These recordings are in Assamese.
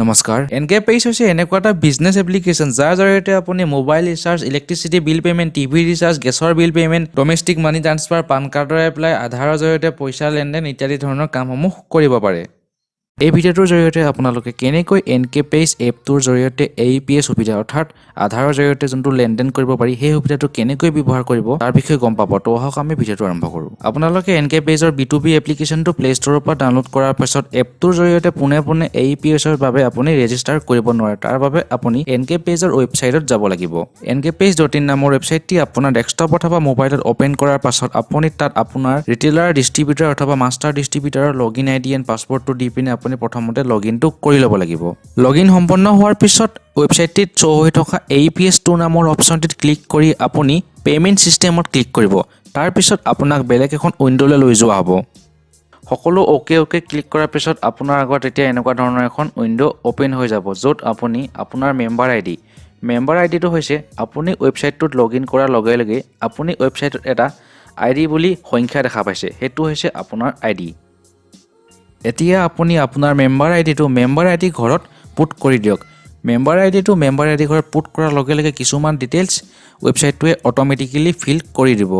নমস্কাৰ। এন কে পেজ হৈছে এনেকুৱা এটা বিজনেছ এপ্লিকেশ্যন, যাৰ জৰিয়তে আপুনি mobile recharge, electricity bill payment, TV recharge, গেছৰ bill payment, domestic money transfer, PAN কাৰ্ডৰ এপ্লাই, আধাৰৰ জৰিয়তে পইচা লেনদেন ইত্যাদি ধৰণৰ কামসমূহ কৰিব পাৰে। এই ভিডিঅ'টোৰ জৰিয়তে আপোনালোকে কেনেকৈ এন কে পেজ এপটোৰ জৰিয়তে এ ই পি এছ সুবিধা, অৰ্থাৎ আধাৰৰ জৰিয়তে যোনটো লেনদেন কৰিব পাৰি, সেই সুবিধাটো কেনেকৈ ব্যৱহাৰ কৰিব তাৰ বিষয়ে গম পাব। তো আহক, আমি ভিডিঅ'টো আৰম্ভ কৰোঁ। আপোনালোকে এন কে পেজৰ বি টু বি এপ্লিকেশ্যনটো প্লে ষ্ট'ৰৰ পৰা ডাউনলোড কৰাৰ পাছত এপটোৰ জৰিয়তে পোনে পোনে এ ই পি এছৰ বাবে আপুনি ৰেজিষ্টাৰ কৰিব নোৱাৰে। তাৰ বাবে আপুনি এন কে পেজৰ ৱেবছাইটত যাব লাগিব। nkpage.in নামৰ ৱেবছাইটটি আপোনাৰ ডেস্কটপ অথবা মোবাইলত অ'পেন কৰাৰ পাছত আপুনি তাত আপোনাৰ ৰিটেইলাৰ, ডিষ্ট্ৰিবিউটাৰ অথবা মাষ্টাৰ ডিষ্ট্ৰিবিউটাৰৰ log in I D and পাছৱৰ্ডটো দি পিনে আপুনি প্ৰথমতে লগ ইনটো কৰি ল'ব লাগিব। লগ ইন সম্পন্ন হোৱাৰ পিছত ৱেবছাইটটিত শ্ব' হৈ থকা এ ই পি এছ টু নামৰ অপশ্যনটিত ক্লিক কৰি আপুনি পে'মেণ্ট ছিষ্টেমত ক্লিক কৰিব। তাৰপিছত আপোনাক বেলেগ এখন উইণ্ড'লৈ লৈ যোৱা হ'ব। সকলো অ'কে অ'কে ক্লিক কৰাৰ পিছত আপোনাৰ আগত এতিয়া এনেকুৱা ধৰণৰ এখন উইণ্ড' অ'পেন হৈ যাব, য'ত আপুনি আপোনাৰ মেম্বাৰ আই ডি, মেম্বাৰ আই ডিটো হৈছে আপুনি ৱেবছাইটটোত লগ ইন কৰাৰ লগে লগে আপুনি ৱেবছাইটত এটা আই ডি বুলি সংখ্যা দেখা পাইছে, সেইটো হৈছে আপোনাৰ আই ডি। এতিয়া আপুনি আপোনাৰ মেম্বাৰ আই ডিটো মেম্বাৰ আই ডি ঘৰত পুট কৰি দিয়ক। মেম্বাৰ আই ডিটো মেম্বাৰ আই ডি ঘৰত পুট কৰাৰ লগে লগে কিছুমান ডিটেইলছ ৱেবছাইটটোৱে অট'মেটিকেলি ফিল কৰি দিব।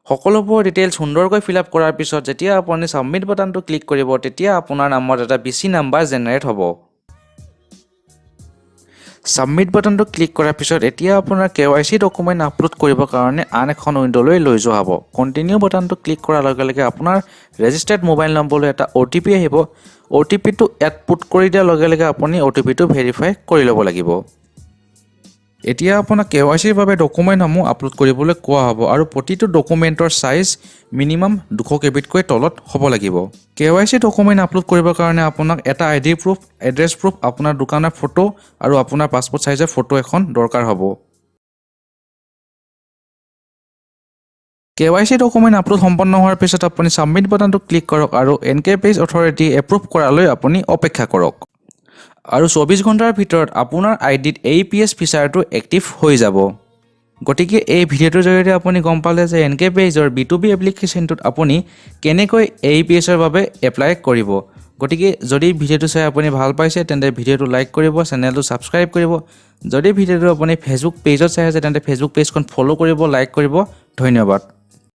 সকলোবোৰ ডিটেইলছ সুন্দৰকৈ ফিল আপ কৰাৰ পিছত যেতিয়া আপুনি ছাবমিট বাটনটো ক্লিক কৰিব, তেতিয়া আপোনাৰ নামত এটা বি চি নাম্বাৰ জেনেৰেট হ'ব। ছাবমিট বাটনটো ক্লিক কৰাৰ পিছত এতিয়া আপোনাৰ কেৱাইচি ডকুমেণ্ট আপলোড কৰিবৰ কাৰণে আন এখন উইণ্ড'লৈ লৈ যোৱা হ'ব। কণ্টিনিউ বাটনটো ক্লিক কৰাৰ লগে লগে আপোনাৰ ৰেজিষ্টাৰ্ড মোবাইল নম্বৰলৈ এটা অ'টিপি আহিব। অ'টিপিটো ইয়াত পুট কৰি দিয়াৰ লগে লগে আপুনি অ'টিপিটো ভেৰিফাই কৰি ল'ব লাগিব। এতিয়া আপোনাক কেৱাইচিৰ বাবে ডকুমেণ্টসমূহ আপলোড কৰিবলৈ কোৱা হ'ব আৰু প্ৰতিটো ডকুমেণ্টৰ চাইজ মিনিমাম 200 কেবিতকৈ তলত হ'ব লাগিব। কেৱাইচি ডকুমেণ্ট আপলোড কৰিবৰ কাৰণে আপোনাক এটা আই ডিৰ প্ৰুফ, এড্ৰেছ প্ৰুফ, আপোনাৰ দোকানৰ ফটো আৰু আপোনাৰ পাছপৰ্ট চাইজৰ ফটো এখন দৰকাৰ হ'ব। কেৱাইচি ডকুমেণ্ট আপলোড সম্পন্ন হোৱাৰ পিছত আপুনি ছাবমিট বাটনটো ক্লিক কৰক আৰু N K page authority approve কৰালৈ আপুনি অপেক্ষা কৰক আৰু 24 ঘণ্টাৰ ভিতৰত আপোনাৰ আই ডিত এ ই পি এছ ফিচাৰটো এক্টিভ হৈ যাব। গতিকে এই ভিডিঅ'টোৰ জৰিয়তে আপুনি গম পালে যে এন কে পেজৰ বি টু বি এপ্লিকেশ্যনটোত আপুনি কেনেকৈ এ ই পি এছৰ বাবে এপ্লাই কৰিব। গতিকে যদি ভিডিঅ'টো চাই আপুনি ভাল পাইছে, তেন্তে ভিডিঅ'টো লাইক কৰিব, চেনেলটো ছাবস্ক্ৰাইব কৰিব। যদি ভিডিঅ'টো আপুনি ফেচবুক পেজত চাই আছে, তেন্তে ফেচবুক পেজখন ফ'ল' কৰিব, লাইক কৰিব। ধন্যবাদ।